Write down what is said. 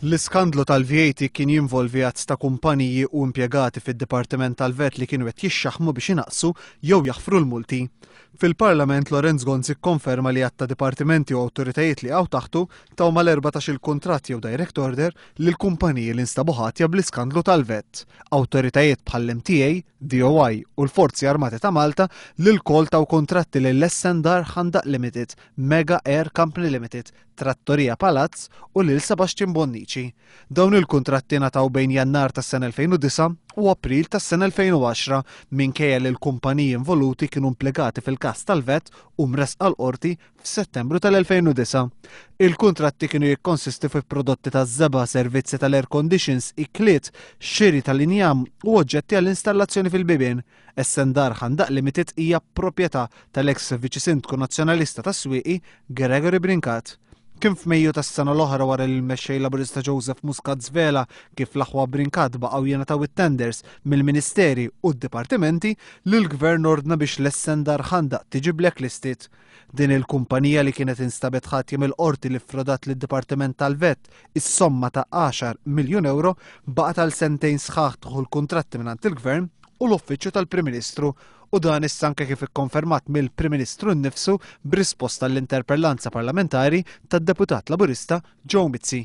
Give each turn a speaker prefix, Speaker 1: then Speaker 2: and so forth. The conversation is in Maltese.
Speaker 1: L-iskandlu tal-VAT kien jinvolvi għadd ta' kumpaniji u impjegati fid-Dipartiment tal-VAT li kienu qed jixxaħħmu biex inaqqsu jew jaħfru l-multi. Fil-Parlament Lorenz Gonzi kkonferma li għadd ta' dipartimenti u awtoritajiet li jaqgħu taħtu taw mal-14-il kuntratt jew direct order lil kumpaniji li nstabu ħatja bl-iskandlu tal-VAT. Awtoritajiet bħall-MTA, DOI u l-Forzi Armati ta' Malta li lkoll taw kuntratti lil Essendar Ħandaq Limited, Mega Air Company Limited, Trattoria Palazz u lil Sebastian Bonnici. Dawn il-kuntratti ngħataw bejn Jannar tas-sena 2009 u April tas-sena 2010 minkejja li l-kumpaniji involuti kienu implegati fil-każ tal-VAT u mressqa l-qorti f'Settembru tal-2009. Il-kuntratti kienu jikkonsisti fi prodotti taż-żebgħa, servizzi tal-air conditions, ikliet, xiri tal-injam u oġġetti għall-installazzjoni fil-bibien. Essendar Ħandaq Limited hija proprjetà tal-eks Viċi Sindku Nazzjonalista tas-Swieqi Gregory Brincat. Kien f'Mejju tas-sena l-oħra wara li l-Mexxej Laburista Joseph Muscat żvela kif l-aħwa Brincat baqgħu jingħataw it-tenders mill-Ministeri u d-dipartimenti li l-Gvern ordna biex l-Essendar Ħandaq tiġi blacklisted. Din il-kumpanija li kienet instabet ħatja mill-qorti li ffrodat lid-Dipartiment tal-VAT is-somma ta' 10 miljun ewro baqgħet għal sentejn sħaħ tieħu l-kuntratti mingħand il-Gvern u l-Uffiċċju tal-Prim Ministru u dan issa anke kif ikkonfermat mill-Prim Ministru nnifsu b'risposta għall-interpellanza parlamentari tad-Deputat Laburista Joe Mizzi.